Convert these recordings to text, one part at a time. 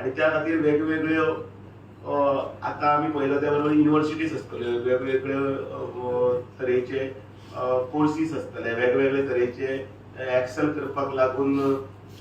आनी त्या खातीर वेगवेगळ्यो आतां आमी पळयला त्या बरोबर युनिवर्सिटीज आसतल्यो, वेगवेगळ्यो तरेचे कोर्सीस आसतले, वेगवेगळे तरेचे एक्सेल करपाक लागून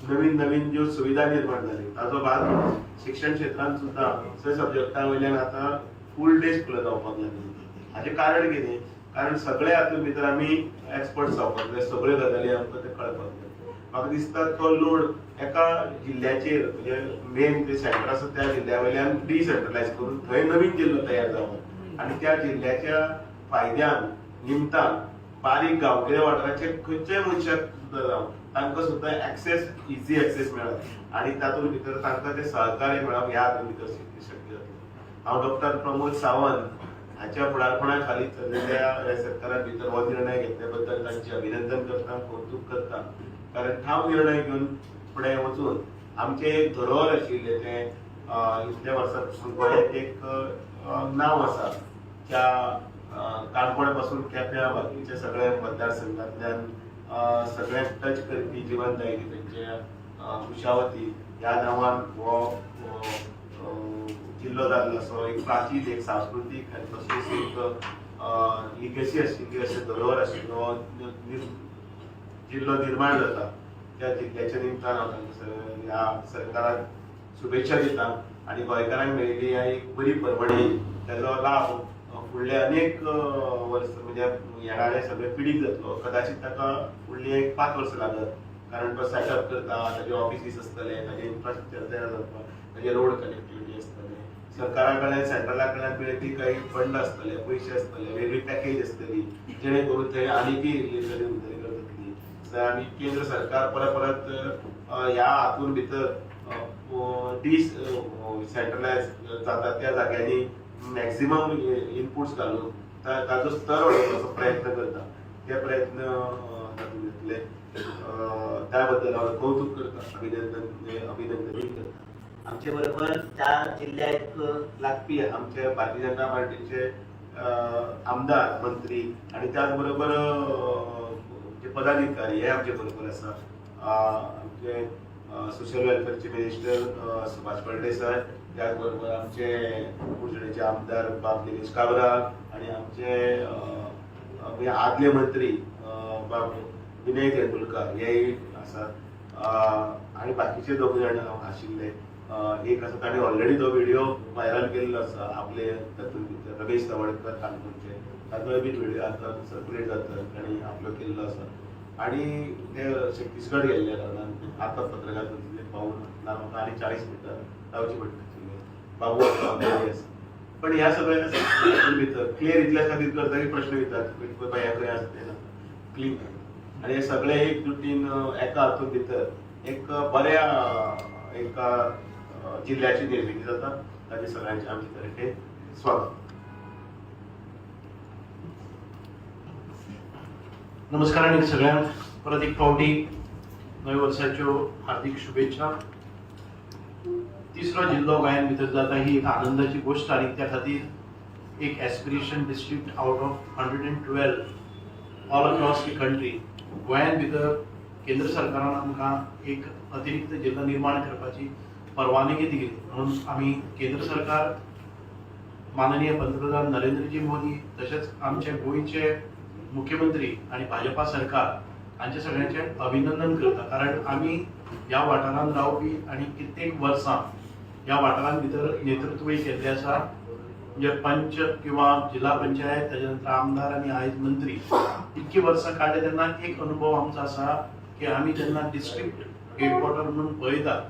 नवीन नवीन ज्यो सुविधा निर्माण जाली ताजो भाग म्हणून शिक्षण क्षेत्रांत सुद्दां सगळे सब्जॅक्टा वयल्यान आतां फूल डे स्कुलां जावपाक लागली. हाचें कारण कितें? कारण सगळे हातूंत भितर आमी एक्सपर्ट जावपाक जाय, सगळ्यो गजाली आमकां ते कळपाक जाय. म्हाका दिसता तो लोड एका जिल्ल्याचेर, म्हणजे मेन जे सेंटर आसा त्या जिल्ल्या वयल्यान डिसेंट्रलायज करून थंय नवीन जिल्लो तयार जावप आनी त्या जिल्ल्याच्या फायद्यान निमतान बारीक गांवगिऱ्या वाठाराचे खंयच्याय मनशाक सुद्दां जावं तांकां सुद्दां एक्सेस, इझी एक्सेस मेळप आनी तातूंत भितर तांकां ते सहकार्य मेळप ह्या हातूंत भितर शक्य जातलें. हांव डॉक्टर प्रमोद सावंत हाच्या फुडारपणा खाली चलिल्ल्या ह्या सरकारा भितर हो निर्णय घेतल्या बद्दल तांचे अभिनंदन करता, कौतुक करता. कारण ठाम निर्णय घेवन फुडें वचून आमचें एक धरोहर आशिल्लें तें इतल्या वर्सां पासून गोंयाक एक नांव आसा, त्या काणकोण पासून केप्यां बाकीच्या सगळ्या मतदारसंघांतल्यान सगळ्यांक टच करपी जिवनदायिनी तेंचे कुशावती ह्या नांवान हो जिल्लो जाल्लो असो एक प्राचीन, एक सांस्कृतीक आनी तशेंच एक लिगसी आशिल्ली अशें धरोहर आशिल्लो जिल्लो निर्माण जाता. त्या जिल्ल्याच्या निमतान हांव तांकां ह्या सरकाराक शुभेच्छा दिता आनी गोंयकारांक मेळिल्ली ह्या एक बरी पर्वणी, तेजो लाभ फुडले अनेक वर्स म्हणजे येणाऱ्या सगळे पिढीक जातलो. कदाचित ताका फुडली एक 5 वर्सां लागत, कारण तो सेटअप करता, ताजे ऑफिसीस आसतले, ताजे इन्फ्रास्ट्रक्चर तयार जावपाक, ताजे रोड कनेक्टिविटी आसतले, सरकारा कडल्यान सेंट्रला कडल्यान मेळपी काही फंड आसतले, पयशे आसतले, वेगळी पॅकेज आसतली, जेणे करून थंय आनीकय इल्ली तरी उदरगत जातली. आनी केंद्र सरकार परत परत ह्या हातून भितर डिस सेंट्रलायज जाता त्या जाग्यांनी मॅक्झिमम इनपुट्स घालून ताजो स्तर वाडोवपाचो प्रयत्न करता. ते प्रयत्न तातूंत घेतले त्या बद्दल हांव कौतुक करता, अभिनंदन अभिनंदनूय करता. आमचे बरोबर त्या जिल्ल्याक लागपी आमचे भारतीय जनता पार्टीचे आमदार, मंत्री आनी त्याच बरोबर जे पदाधिकारी हे आमचे बरोबर आसा. आमचे सोशल वेलफेअरचे मिनिस्टर सुभाष फळदेसाय, त्याच बरोबर आमचे कुडचडेचे आमदार बाब निलेश काब्राल आनी आमचे म्हणजे आदले मंत्री बाब विनय तेंडुलकार हेय आसात आनी बाकीचे दोग जाण आशिल्ले. एक आसा ताणें ऑलरेडी तो व्हिडिओ व्हायरल केल्लो आसा आपले तातूंत भितर, रमेश तवडकर काणकोणचे, ताचोय बीन व्हिडिओ आतां सर्क्युलेट जाता, ताणी आपलो केल्लो आसा आनी ते छत्तीसगड गेल्ल्या कारणान आतां पत्रकार परिशदेक पावून ना, म्हाका आनी 40 मिनटां रावची पडटा. बाबू आसा, आसा, पण ह्या सगळ्या भितर क्लियर इतल्या खातीर करता की प्रश्न विचारतात बाया खंय आसा ते ना क्लीन आनी हे सगळे एक जुटीन एका हातूंत भितर एक बऱ्या एका जिल्ल्याची निर्मिती जाता. ताचे सगळ्यांचे आमचे तर्फे स्वागत. नमस्कार आनी सगळ्यांक परत एक फावटी नव्या वर्साच्यो हार्दिक शुभेच्छा. तिसरो जिल्लो गोंयान भितर जाता ही एक आनंदाची गोश्ट आनी त्या खातीर एक aspiration district out of 112 all across the country गोंयान भितर केंद्र सरकारान आमकां एक अतिरिक्त जिल्लो निर्माण करपाची परवानगी दिली म्हणून आमी केंद्र सरकार, माननीय पंतप्रधान नरेंद्रजी मोदी, तशेंच आमचे गोंयचे मुख्यमंत्री आनी भाजपा सरकार हांचे सगळ्यांचे अभिनंदन करता. कारण आमी ह्या वाठारांत रावपी आनी कित्येक वर्सां ह्या वाठारांत भितर नेतृत्वय केल्लें आसा, म्हणजे पंच किंवा जिल्हा पंचायत, ताच्या नंतर आमदार आनी आयज मंत्री. इतकी वर्सां काडले तेन्ना एक अनुभव आमचो आसा की आमी जेन्ना डिस्ट्रिक्ट हेडक्वॉर्टर म्हणून पळयतात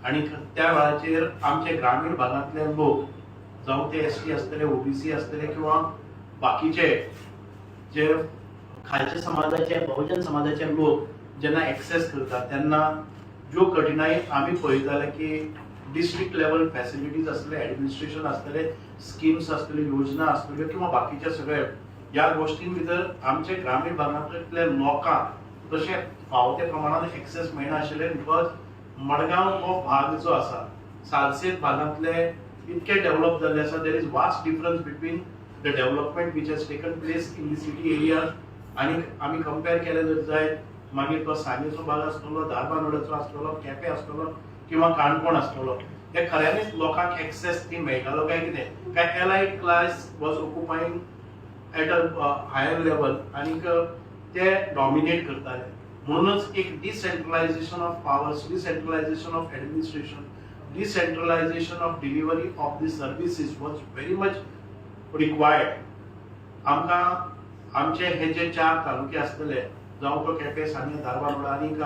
आनी त्या वेळाचेर आमचे ग्रामीण भागांतले लोक, जावं ते एसटी आसतले, ओबीसी आसतले किंवा बाकीचे जे खालच्या समाजाचे, बहुजन समाजाचे लोक जेन्ना एक्सेस करतात तेन्ना ज्यो कठिणाई आमी पळयताले की डिस्ट्रिक्ट लेवल फॅसिलिटीज आसतले, ऍडमिनिस्ट्रेशन आसतले, स्किम्स आसतल्यो, योजना आसतल्यो किंवा बाकीचे सगळे ह्या गोष्टीं भितर आमचे ग्रामीण भागांतल्या लोकांक तशें फावो त्या प्रमाणान एक्सेस मेळनाशिल्लें. Because Madgaon हो भाग जो आसा, सालसेत भागांतले इतके डेव्हलप जाल्ले आसा, there is vast difference between the development which has taken place in the city areas आनी आमी कंपेर केले जर जायत, मागीर तो सांगेचो भाग आसतलो, धारबांदोड्याचो आसतलो, केपें आसतलो किंवा काणकोण आसतलो. हे खऱ्यांनीच लोकांक एक्सेस ती मेळटालो काय कितें काय elite class was occupying at a higher level आनीक ते डॉमिनेट करताले. म्हणूनच एक decentralization of powers, decentralization of administration, decentralization of delivery of the services was very much required. आमकां आमचे हे जे चार तालुके आसतले, जावं तो केपें, सांगें, धारबांदोडा आनी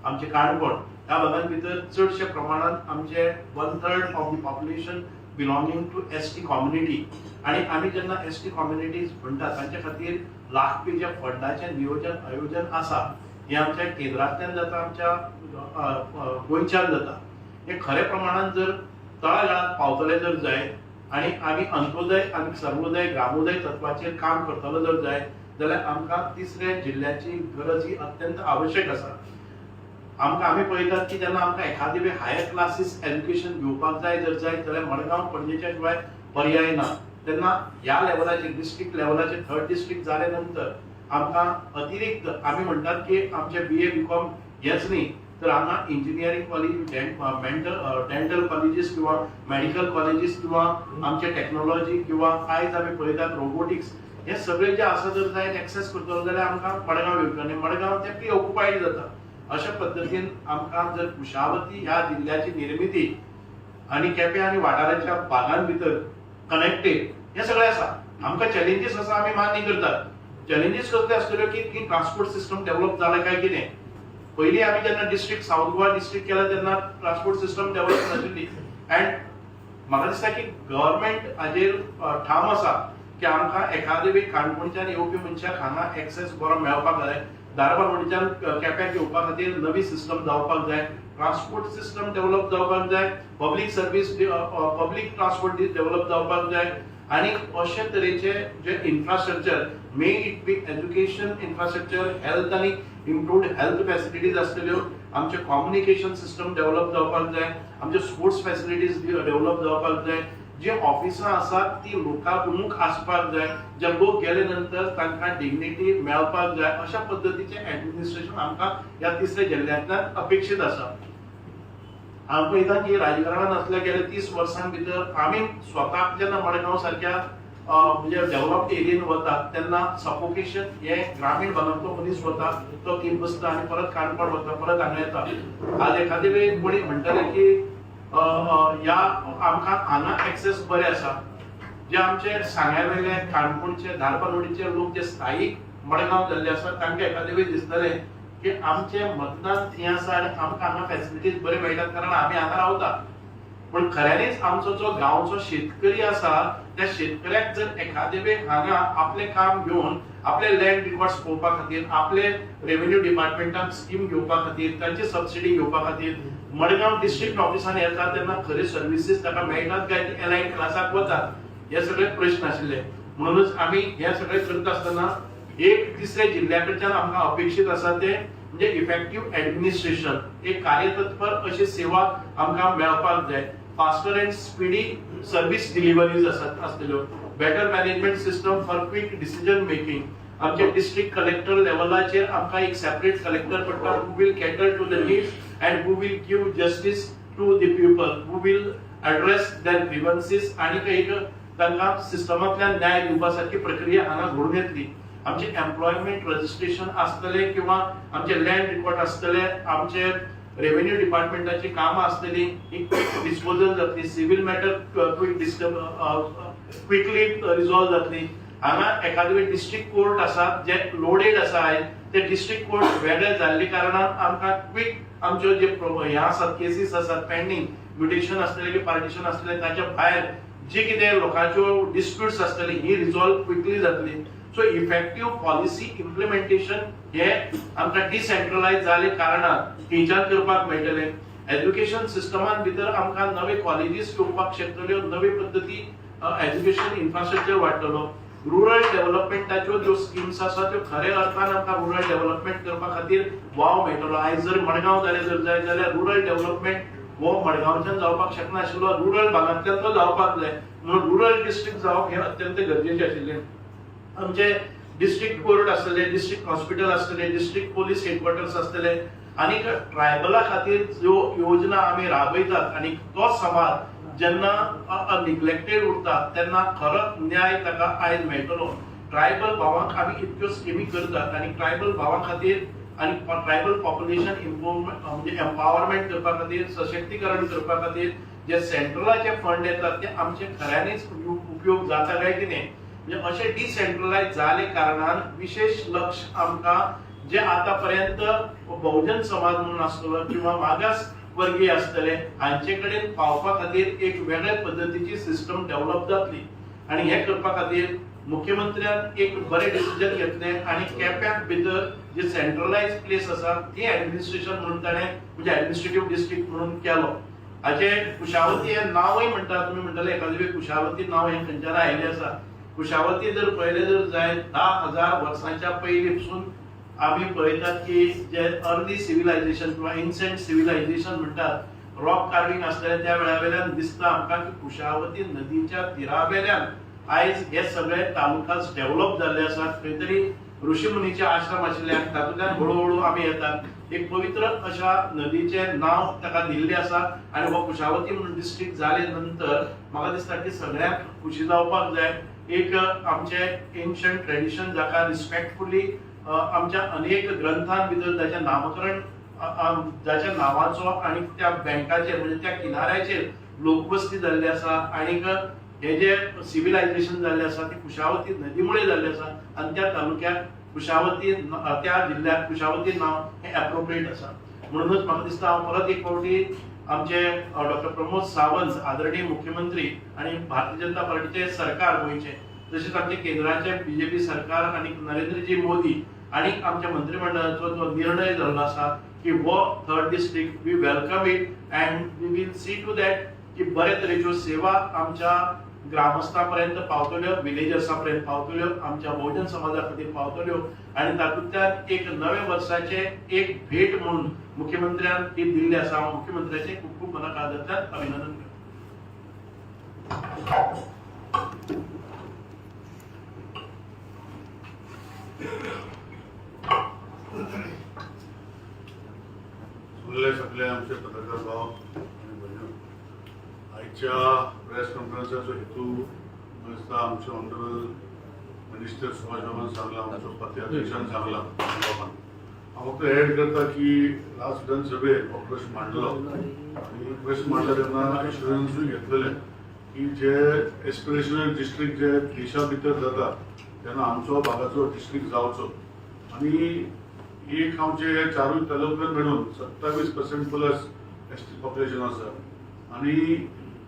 आमचे काणकोण, ह्या भागां भितर चडशे प्रमाणांत आमचे one third of the population belonging to ST community. आणि आमी जेन्ना एस टी कम्युनिटीज म्हणटा, तांचे खातीर लागपी जे फंडाचें नियोजन आयोजन आसा, हें आमच्या केंद्रांतल्यान जाता, आमच्या अ, अ, गोंयच्यान जाता. हे खऱ्या प्रमाणान जर तळागाळात पावतले जर जाय आणि आमी अंत्योदय आनी सर्वोदय, ग्रामोदय तत्वाचेर काम करतलो जर जाय जाल्यार आमकां तिसऱ्या जिल्ल्याची गरज ही अत्यंत आवश्यक आसा. आमकां आमी पळयतात की जेन्ना आमकां एखादी वेळ हायर क्लासीस एज्युकेशन घेवपाक जाय जर जाय जाल्यार मडगांव, पणजेच्या शिवाय पर्याय ना. तेन्ना ह्या लेवलाचेर, डिस्ट्रिक्ट लेवलाचेर, थर्ड डिस्ट्रिक्ट जाले नंतर आमकां अतिरिक्त आमी म्हणटात की आमचे बीए, बी कॉम हेच न्ही, तर हांगा engineering college, mental dental colleges किंवा मेडिकल कॉलेजीस किंवा आमचे टेक्नॉलॉजी किंवा आयज आमी पळयतात रोबोटिक्स, हे सगळे जे आसा जर जायत एक्सेस करतलो जाल्यार आमकां मडगांव येवचें आनी मडगांव ते प्री ऑक्युपायड जाता. अशा पद्दतीन आमकां जर कुशावती ह्या जिल्ल्याची निर्मिती आनी केपें आनी वाठाराच्या भागां भितर कनेक्टेड हे सगळें आसा. आमकां चॅलेंजीस आसा, आमी मान्य करतात. चॅलेंजीस कसले आसतल्यो की ट्रान्सपोर्ट सिस्टम डेव्हलप जाला काय कितें. पयलीं आमी जेन्ना डिस्ट्रिक्ट, सावथ गोवा डिस्ट्रिक्ट केला तेन्ना ट्रान्सपोर्ट सिस्टम डेव्हलप नाशिल्ली. अँड म्हाका दिसता की गव्हर्मेंट हाजेर ठाम आसा की आमकां एखादे वेळी काणकोणच्यान येवपी मनशाक हांगा एक्सेस बरो मेळपाक जाय, धारबांदोडेच्यान केप्याक येवपा खातीर नवी सिस्टम जावपाक जाय, ट्रान्सपोर्ट सिस्टम डेव्हलप जावपाक जाय, public service, public transport develop जावपाक जाय. आनी अशे तरेचे जे infrastructure, may it be education infrastructure, health आनी इम्प्रूव्ड हेल्थ फॅसिलिटीज आसतल्यो, आमचे कम्युनिकेशन सिस्टम डेव्हलप जावपाक जाय, आमचे स्पोर्ट्स फॅसिलिटीज डेव्हलप जावपाक जाय. जी ऑफिसां आसात ती लोकाभिमुख आसपाक जाय, जे लोक गेले नंतर तांकां डिग्निटी मेळपाक जाय. अशा पद्दतीचें ऍडमिनिस्ट्रेशन आमकां ह्या तिसऱ्या जिल्ल्यांतल्यान अपेक्षीत आसा. हांव पळयता की राजकारणान आसल्या गेल्या 30 वर्सां भितर आमी स्वताक जेन्ना मडगांव सारक्या म्हणजे डेव्हलप्ड एरियेन वतात तेन्ना सफोकेशन हे ग्रामीण भागांतलो मनीस वता, तो थंय बसता आनी परत काणकोण वता, परत हांगा येता. आज एखादे वेळ कोणी म्हणटले की अ, अ, ह्या आमकां हांगा एक्सेस बरे आसा. जे आमचे सांग्यावेले, काणकोणचे, धारबांदोडेचे लोक जे स्थायीक मडगांव जाल्ले आसा, तांकां एखादे वेळ दिसतले की आमचे मतदान थंय आसा आनी आमकां हांगा फॅसिलिटीज बऱ्यो मेळटात कारण आमी हांगा रावता. पूण खऱ्यांनीच आमचो जो गांवचो शेतकरी आसा, त्या शेतकऱ्याक जर एखादे वेळ हांगा आपलें काम घेवन आपले लँड रिकॉर्ड्स पळोवपा खातीर, आपले रेव्हेन्यू डिपार्टमेंटान स्कीम घेवपा खातीर, तांची सबसिडी घेवपा खातीर मडगांव डिस्ट्रिक्ट ऑफिसान येता तेन्ना खरे सर्विसीस ताका मेळटात काय ती एलायट क्लासाक वतात, हे सगळे प्रश्न आशिल्ले. म्हणूनच आमी हे सगळे करता आसतना एक तिसऱ्या जिल्ल्या कडच्यान आमकां अपेक्षीत आसा ते म्हणजे इफेक्टीव ऍडमिनिस्ट्रेशन, एक कार्यतत्पर अशी सेवा आमकां मेळपाक जाय, faster and speedy service deliveries आसात आसतल्यो, better management system for quick decision making. आमचे डिस्ट्रिक्ट कलेक्टर लेवलाचेर आमकां एक सेपरेट कलेक्टर पडटा, who will cater to the needs and who will give justice to the people, who will address their grievances आणि एक तांकां सिस्टमांतल्यान न्याय दिवपा सारकी प्रक्रिया हांगा घडून येतली. आमचे एम्प्लॉयमेंट रजिस्ट्रेशन आसतले किंवा आमचे लँड रिकॉर्ड आसतले, आमचे रेव्हेन्यू डिपार्टमेंटाची कामां आसतली, ही क्विक डिस्पोजल जातली, civil matter quickly resolve जातली. हांगा एखादे डिस्ट्रिक्ट कोर्ट आसा जे लोडेड आसा आयज, ते डिस्ट्रिक्ट कोर्ट वेगळे जाल्ले कारणान आमकां क्विक आमच्यो जे हे आसात, केसीस आसात पेंडींग, म्युटेशन आसतले की पार्टिशन आसतले, ताच्या भायर जी कितें लोकांच्यो डिस्प्युट्स आसतली, ही रिजॉल्व क्विकली जातली. सो इफेक्टीव पॉलिसी इम्प्लिमेंटेशन हे आमकां डिसेंट्रलायज जाले कारणान थंयच्यान करपाक मेळटलें. एज्युकेशन सिस्टमान भितर आमकां नवे कॉलेजीस येवपाक शकतल्यो, नवे पद्दती एज्युकेशन इन्फ्रास्ट्रक्चर वाडटलो. रुरल डेव्हलपमेंटाच्यो ज्यो स्किम्स आसा त्यो खऱ्या अर्थान आमकां रुरल डेव्हलपमेंट करपा खातीर वाव मेळटलो. आयज जर मडगांव जालें जर जाय जाल्यार रुरल डेव्हलपमेंट हो मडगांवच्यान जावपाक शकनाशिल्लो, रुरल भागांतल्यान तो जावपाक जाय. म्हणून रुरल डिस्ट्रिक्ट जावप हें अत्यंत गरजेचें आशिल्लें. आमचे डिस्ट्रिक्ट कोर्ट आसतले, डिस्ट्रिक्ट हॉस्पिटल आसतले, डिस्ट्रिक्ट पोलीस हेडक्वॉर्टर्स आसतले. आनी ट्रायबला खातीर ज्यो योजना आमी राबयतात आनी तो समाज जेन्ना निग्लेक्टेड उरता तेन्ना खरो न्याय ताका आयज मेळटलो. ट्रायबल भावांक आमी इतक्यो स्किमी करतात आनी ट्रायबल भावां खातीर आनी ट्रायबल पॉप्युलेशन इम्प्रुवमेंट म्हणजे एम्पावरमेंट करपा खातीर, सशक्तीकरण करपा खातीर जे सेंट्रलाचे फंड येतात ते आमचे खऱ्यांनीच उपयोग जाता काय कितें, म्हणजे अशें डिसेंट्रलायज जाले कारणान विशेष लक्ष आमकां जे आतां पर्यंत बहुजन समाज म्हणून आसतलो किंवा मागास वर्गीय आसतले हांचे कडेन पावपा खातीर एक वेगळे पद्दतीची सिस्टम डेव्हलप जातली. आनी हें करपा खातीर मुख्यमंत्र्यान एक बरें डिसिजन घेतलें आनी केप्याक भितर जे सेंट्रलायज प्लेस आसा ती एडमिनिस्ट्रेशन म्हणून ताणें म्हणजे एडमिनिस्ट्रेटीव डिस्ट्रिक्ट म्हणून केलो. हाचे कुशावती हें नांवूय म्हणटा, तुमी म्हणटले एखादे कुशावती नांव हें खंयच्यान आयिल्लें आसा. कुशावती जर पळयलें जर जायत 10,000 वर्सांच्या पयलीं पसून आमी पळयतात की जे अर्ली सिविलायझेशन किंवा एन्शंट सिविलायझेशन म्हणटात, रॉक कार्विंग आसलें त्या वेळा वेल्यान दिसता आमकां की कुशावती नदीच्या तिरा वेल्यान आयज हे सगळे तालुकास डेव्हलप जाल्ले आसात. खंय तरी ऋषीमुनीचे आश्रम आशिल्ल्यान तातूंतल्यान हळूहळू आमी येतात. एक पवित्र अशा नदीचें नांव ताका दिल्लें आसा आनी हो कुशावती म्हणून डिस्ट्रिक्ट जाले नंतर म्हाका दिसता की सगळ्यांक खुशी जावपाक जाय. एक आमचें एन्शंट ट्रेडिशन जाका रिस्पेक्टफुली आमच्या अनेक ग्रंथां भितर ताचें नामकरण जाच्या नांवाचो आनी त्या बँकाचेर म्हणजे त्या किनाऱ्याचेर लोकवस्ती जाल्ली आसा आनीक हे जे सिविलायझेशन जाल्लें आसा ते कुशावती नदी मुळे जाल्लें आसा आनी त्या तालुक्याक कुशावती, त्या जिल्ल्याक कुशावती नांव हें एप्रोप्रिएट आसा. म्हणूनच म्हाका दिसता हांव परत एक फावटी आमचे डॉक्टर प्रमोद सावंत आदरणीय मुख्यमंत्री आनी भारतीय जनता पार्टीचे सरकार गोंयचे, तशेंच आमचे केंद्राचे बीजेपी सरकार आनी नरेंद्रजी मोदी आनी आमच्या मंत्रिमंडळाचो जो निर्णय जाल्लो आसा की हो third district, we welcome it and we will see to that की बरे तरेच्यो सेवा आमच्या ग्रामस्था पर्यंत पावतल्यो, विलेजर्सा पर्यंत पावतल्यो, आमच्या बहुजन समाजा खातीर पावतल्यो आनी तातूंतल्यान एक नव्या वर्साचे एक भेट म्हणून मुख्यमंत्र्यान ती दिल्ली आसा. हांव मुख्यमंत्र्याचें खूब खूब मना काळजांतल्यान अभिनंदन करता. सुनले सगळे आमचे पत्रकार भाव आणि भयणो, आयच्या प्रेस कॉन्फरन्साचो हेतू दिसता आमचे ऑनरेबल मिनिस्टर सुभाष बाबान सांगला, आमचो पार्टी अध्यक्षान सांगला बाबान. हांव फक्त एड करता की लास्ट विधानसभेत हो प्रश्न मांडलो आणि प्रश्न मांडला तेन्ना एश्युरन्सूय घेतलेले की जे एस्पिरेशनल डिस्ट्रिक्ट जे देशा भितर जाता तेन्ना आमचो भागाचो डिस्ट्रिक्ट जावचो. आणि एक आमचे चारूय तालुक्यात मेळून 27% प्लस एसटी पॉप्युलेशन आसा आणि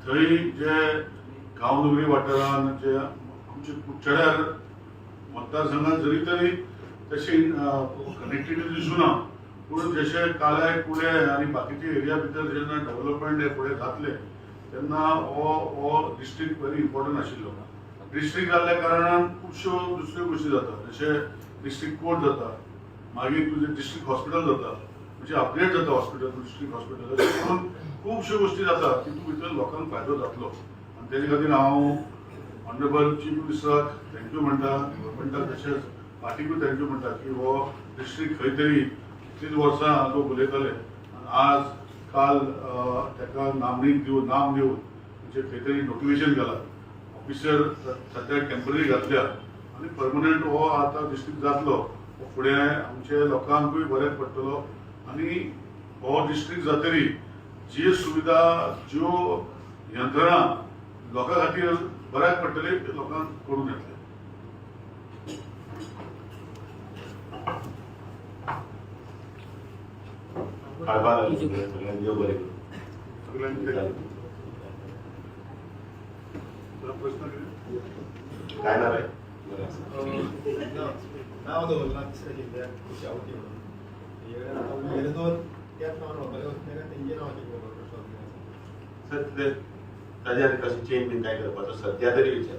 थंय जे गांवनगरी वाठारान जे आमचे कुडचड्यार मतदारसंघात जरी तरी तशी कनेक्टिविटी दिसूना, पूण जशे काले कुळे आनी बाकीचे एरिया भितर जेन्ना डेव्हलपमेंट हे फुडें जातले तेन्ना हो हो डिस्ट्रिक्ट व्हेरी इम्पॉर्टंट आशिल्लो. डिस्ट्रिक्ट जाल्ल्या कारणान खुबश्यो दुसऱ्यो गोश्टी जाता, जशे डिस्ट्रिक्ट कोर्ट जाता, मागीर तुजें डिस्ट्रिक्ट हॉस्पिटल जाता, म्हणजे अपग्रेड जाता हॉस्पिटल, डिस्ट्रिक्ट हॉस्पिटल. अशें करून खुबश्यो गोश्टी जाता तितून भितर लोकांक फायदो जातलो आनी तेजे खातीर हांव ऑनरेबल चीफ मिनिस्टराक thank you म्हणटा, गव्हर्मेंटाक तशेंच पार्टीकूय thank you म्हणटा की हो डिस्ट्रिक्ट खंय तरी कितलींच वर्सां लोक उलयताले आनी आज काल ताका नामणीक दिवन, नाम दिवन म्हणजे खंय तरी नोटिफिकेशन घाला, ऑफिसर सद्या टेंपररी घातल्या आनी परमनंट हो आतां डिस्ट्रिक्ट जातलो. हो फुडें आमचे लोकांकूय बऱ्याक पडटलो आनी हो डिस्ट्रिक्ट जातरी जी सुविधा, ज्यो यंत्रणा लोकां खातीर बऱ्याक पडटली ते लोकांक करून येतले. काळपाक सगळ्यांक देव बरें करूं. सगळ्यांक तुला प्रश्न कितें? काय ना रे, बरें आसा. नाव दवरलां तिसऱ्या जिल्ल्याक कुशावती म्हणून. हेजे वयल्यान आतां उरलेले दोन त्याच नांवान वताले वतले काय तेंचे नांवाचेर प्रश्न आसा? सर, ते ताजे आनी कशें चेंज बीन काय करपाचो सद्या तरी विचार.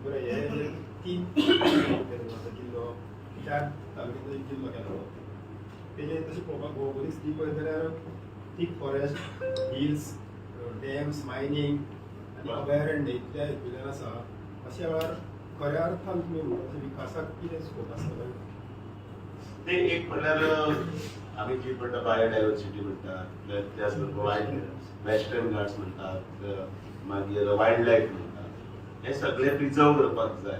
बरें, हे जे तीन जिल्लो, चार तालुक्यांचो एक जिल्लो केलो, तेजे तशें पळोवपाक भौगोलीक स्थिती पळयत जाल्यार thick forest, hills, dams, mining आनी अभयारण्य इतल्या हितूंतल्यान आसा. अशा वेळार खऱ्या अर्थान तुमी म्हणटा तशें विकासाक कितें स्कोप आसतलो? ते एक म्हणल्यार आमी जी म्हणटा बायोडायवर्सिटी म्हणटात, त्याच बरोबर वायल्ड वेस्टर्न घाट्स म्हणटात, मागीर वायल्ड लायफ म्हणटात, हे सगळे प्रिजर्व करपाक जाय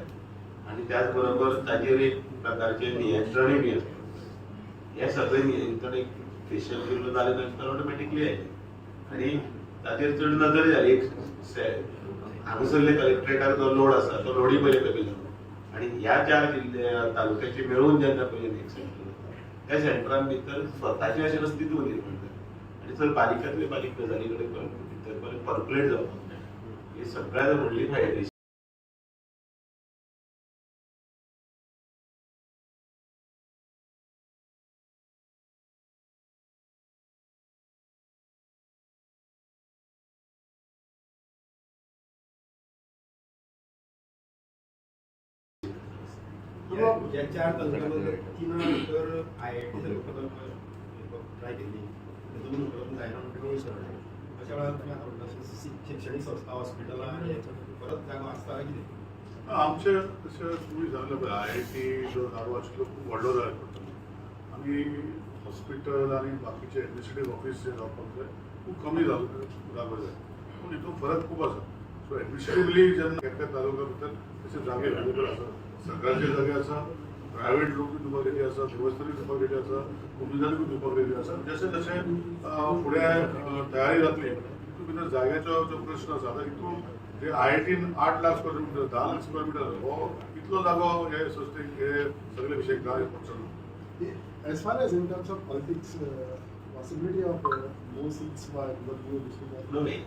आनी त्याच बरोबर ताजेर एक प्रकारचे नियंत्रणूय बी आसता. हे सगळे नियंत्रण एक स्पेशल जिल्लो जाले नंतर ऑटोमॅटिकली आयले आनी ताचेर चड नदर जाली. एक हांगासरले कलेक्ट्रेटार जो लोड आसा तो लोडूय पयले कमी जालो आनी ह्या चार जिल्ले तालुक्याचे मेळून जेन्ना पयलीं एक सेंटर जाता, त्या सेंटरान भितर स्वताचें अशें अस्तित्व निर्माण जाता आनी चड बारीकांतले बारीक गजाली कडेन भितर बरें पर्कुलेट जावपाक मेळटा. ही सगळ्यात व्हडली फायदेशीर. ह्या चार तालुक्यांमध्ये तिना भितर आयआयटी सारके प्रकल्प ट्राय केल्ली, तेतून उपलब्ध जायना म्हणटकीर विसरले. अशा वेळार तुमी आतां म्हणटा तशें शिक्षणीक संस्था, हॉस्पिटलां आनी परत जागो आसता काय कितें? आमचे तशें तुमी सांगलें पळय, आयआयटी जो जागो आशिल्लो खूब व्हडलो जाय पडटलो आनी हॉस्पिटल आनी बाकीचे एडमिनिस्ट्रेटीव ऑफिस जे जावपाक जाय खूब कमी जागो जाय, पूण हितून फरक खूब आसा. सो एडमिनिस्ट्रेटिवली जेन्ना एका तालुक्या भितर तशे जागे अवेलेबल आसा, सरकारचे जागे आसा, प्रायव्हेट लोक दिवपाक रेडी आसा, देवस्थानूय दिवपाक रेडी आसा, कोमुनिदादूय दिवपाक रेडी आसा. जशें जशें फुडें तयारी जातली तितून भितर जाग्याचो जो प्रश्न आसा, आतां हितून जे आयआयटीन 8 lakh square metre, 10 lakh square metre हो इतलो जागो हे संस्थेक हे सगळे विशय काय पडचो ना. As far as in terms of politics, possibility of more seats by the new district. No, नाही,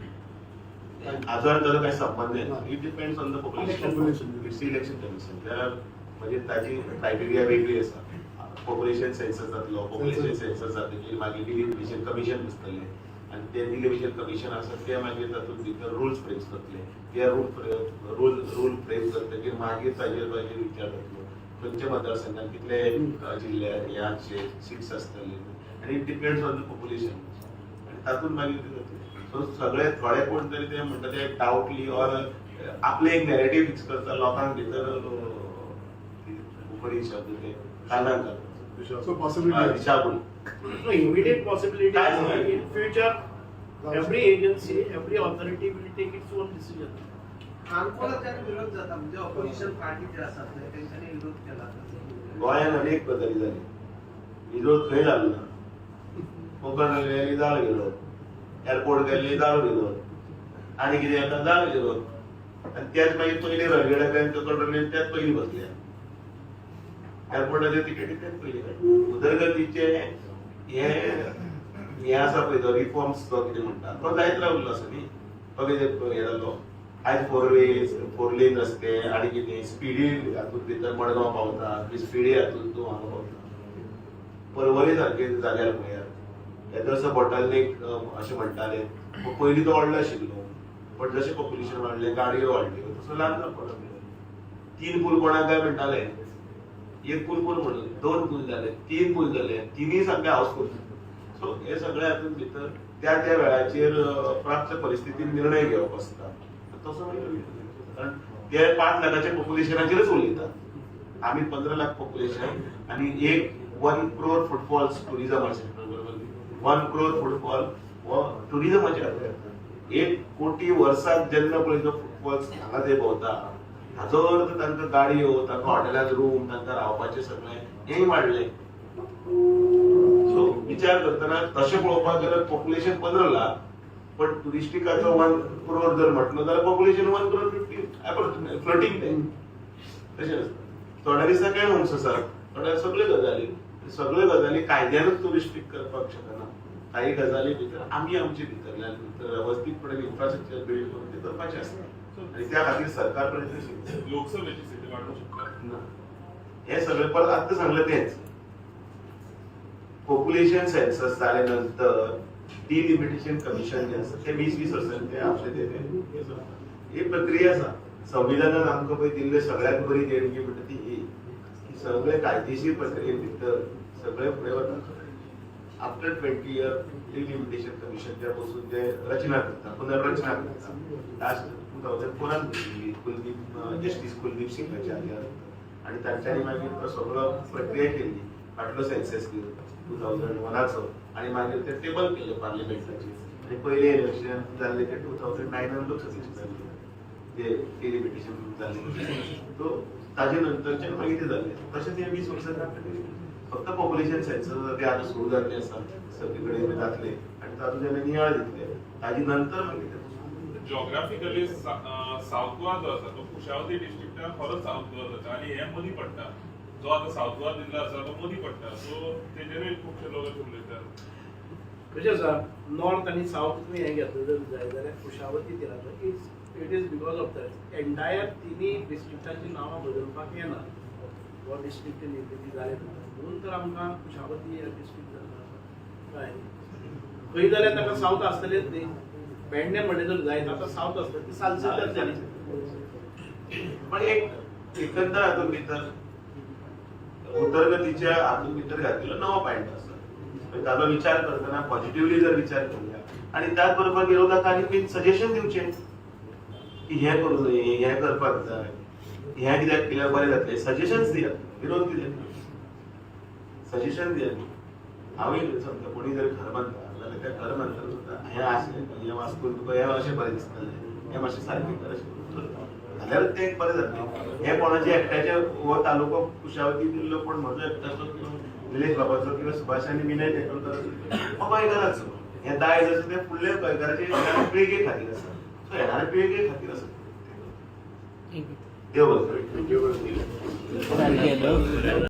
अजून ताजो काही संबंध नाही. It depends on the population. Population. It's Election Commission. There म्हणजे ताजी क्रायटेरिया वेगळी आसा. पॉप्युलेशन सेन्सस जातलो, पॉप्युलेशन सेन्सस जातकीर मागीर डिलिमिटेशन कमिशन बसतलें आनी ते डिलिमिटेशन कमिशन आसा ते मागीर तातूंत भितर रुल्स फ्रेम करतले. ते रूल फ्रेम करतकीर मागीर ताजेर मागीर विचार जातलो, खंयच्या मतदारसंघात कितले जिल्ले ह्याचे सिट्स आसतले आनी it depends on the population आनी तातूंत मागीर ते जातलें. सो सगळे थोडे कोण तरी ते म्हणटा ते डावटली ऑर आपले एक नॅरेटीव फिक्स करता, लोकांक भितर बरी शब्द ते कानाक घालता. So possibility. दिशाभूल. No immediate possibility. कांयच ना. In future, every agency, every authority will take its own decision. काणकोणाच्यान विरोध जाता, म्हणजे ऑपोजिशन पार्टी जे आसात पळय, तेंच्यांनी विरोध केला. गोंयांत अनेक गजाली जाली, विरोध खंय जालो ना? कोंकण रेल्वे जालो विरोध, एअरपोर्ट गेल्ले जालो विरोध, आनी कितें येता जालो विरोध. आनी त्याच मागीर पयलीं रगडा बँक, कोंकण रेल्वे त्याच पयलीं बसल्या, एअरपोर्टाचे तिकेटी त्याच पयलीं काडल्या. उदरगतीचे हे हे आसा पळय, तो रिफॉर्म्स तो कितें म्हणटा तो जायत रावल्लो आसा न्ही. तो कितें हे जालो, आयज फोर वे, फोर लेन रस्ते आनी कितें स्पिडी हातूंत भितर मडगांव पावता, स्पिडी हातूंत तूं हांगा पावता. परवरी सारके जाग्यार पळयात, येदोळसो बॉटलनेक अशें म्हणटाले, पयलीं तो व्हडलो आशिल्लो, बट जशें पॉप्युलेशन वाडलें, गाडयो वाडल्यो, तसो ल्हान जावपाक लागलो. तीन पूल कोणाक काय म्हणटाले, एक पूल पूल म्हणून दोन पूल जाले, तीन पूल जाले, तिनूय सामके हाऊसफूल. सो हे सगळे हातूंत भितर त्या त्या वेळाचेर प्राप्त परिस्थितीन निर्णय घेवप आसता. तसो मागीर, कारण ते 5 लाखाच्या पॉप्युलेशनाचेरच उलयतात, आमी 15 लाख पॉप्युलेशन आनी एक 1 क्रोर फुटफॉल्स टुरिझमाचे, बरोबर? 1 क्रोर फुटफॉल हो टुरिझमाचे आसा. 1 कोटी वर्साक जेन्ना पळय तो फुटफॉल्स हांगा ते भोंवता, हाचो अर्थ तांकां गाडयो, तांकां हॉटेलांत रूम, तांकां रावपाचें सगळें हेंय वाडलें. सो विचार करतना तशें पळोवपाक गेल्यार पॉप्युलेशन 15 लाख, पण टुरिस्टिकाचो 1 क्रोर जर म्हटलो जाल्यार पॉप्युलेशन 1 क्रोर 50 फ्लोटींग. तें तशें आसता. थोड्या दिसा काय होम्स आसात, थोड्या सगळ्यो गजाली, सगळ्यो गजाली कायद्यानूच तूं रिस्ट्रिक्ट करपाक शकना. काही गजाली भितर आमी आमचे भितरल्यान भितर वेवस्थीतपणे इन्फ्रास्ट्रक्चर बिल्ड करून ते करपाचें आसता आनी त्या खातीर सरकार प्रयत्नशील. लोकसभेची सीट वाडोवंक शकता? ना, हे सगळें परत आत्तां सांगलें तेंच. पॉप्युलेशन सेन्सस जाले नंतर डिलिमिटेशन कमिशन जे आसा ते 20-20 वर्सांनी ते आपले ते ते हे जाता. ही प्रक्रिया आसा. संविधानान आमकां पळय दिल्ले सगळ्यात बरी देणगी म्हणटा ती ही की सगळे कायदेशीर प्रक्रिये भितर सगळे फुडें वता. आफ्टर 20 इयर डिलिमिटेशन कमिशन बसून जे रचना करता, पुनर्रचना करता, लास्ट 2004 त बशिल्ली कुलदीप, जस्टीस कुलदीप सिंगाच्या आदल्या. आनी तांच्यांनी मागीर तो सगळो प्रक्रिया केल्ली फाटलो सेन्सस घेवन. 2001चो आनी मागीर ते टेबल केले पार्लिमेंटाचेर आनी पयलें इलेक्शन जाल्लें ते 2009 लोकसभेचें जाल्लें, जे डिलिमिटेशन जाल्लें. सो ताजे नंतरच्यान मागीर ते जाल्लें. तशेंच हे 20 वर्सां फक्त पॉप्युलेशन सेन्सस ते आतां सुरू जाल्लें आसा, सगळे कडेन जातले आनी तातूंत जेन्ना नियाळ दितले ताजे नंतर मागीर ते जॉग्राफिकली सावथ गोवा जो आसा तो कुशावती डिस्ट्रिक्टान खरोच सावथ गोवा जाता आनी हे मदीं पडटा. जो आतां सावथ गोवा जिल्लो आसा तो मदीं पडटा, सो तेजेरूय खुबशे लोक अशे उलयतात. कशें आसा, नॉर्थ आनी सावथ तुमी हें घेतलें जर जाय जाल्यार Kushavati तिराचो it is because of that entire तिनी डिस्ट्रिक्टाची नांवां बदलपाक येना. हो डिस्ट्रिक्ट निर्मिती जाले म्हणून तर आमकां कुशावती डिस्ट्रिक्ट जाल्लो आसा. कळ्ळें? खंय जाल्यार ताका सावथ आसतलेच न्ही. पेडणे म्हणलें जर जायत आतां सावथ आसता ती सालसेत जाली. पण एक एकंदर हातूंत भितर उदरगतीच्या हातूंत भितर घातलेलो नवो पॉयंट आसा. म्हणजे ताजो विचार करतना पॉझिटिव्हली जर विचार करूया आणि त्याच बरोबर विरोधकांनी बी सजेशन दिवचे की हें करूं नये, हें करपाक जाय, हें कित्याक केल्यार बरें जातलें. सजेशन्स दियात, विरोध कित्याक, सजेशन दियात. हांवूय समजा कोणी जर घर बांदता जाल्यार त्या घर बांदतना सुद्दां हें अशें हें वास्तून तुका हें अशें बरें दिसतलें, हें मातशें सारकें कर, अशें जाल्यार तें एक बरें जातलें. हें कोणाचें एकट्याचें हो तालुको कुशावती जिल्लो कोण म्हजो एकट्याचो किंवा निलेश बाबाचो किंवा सुभाष आनी विनय तेंडुलकराचो हो गोंयकाराचो. हें दायज आसा तें फुडल्या गोंयकाराचे येणाऱ्या पिळगे खातीर आसा. सो येणाऱ्या पिळगे खातीर आसा. देव बरें करूं. सारकें.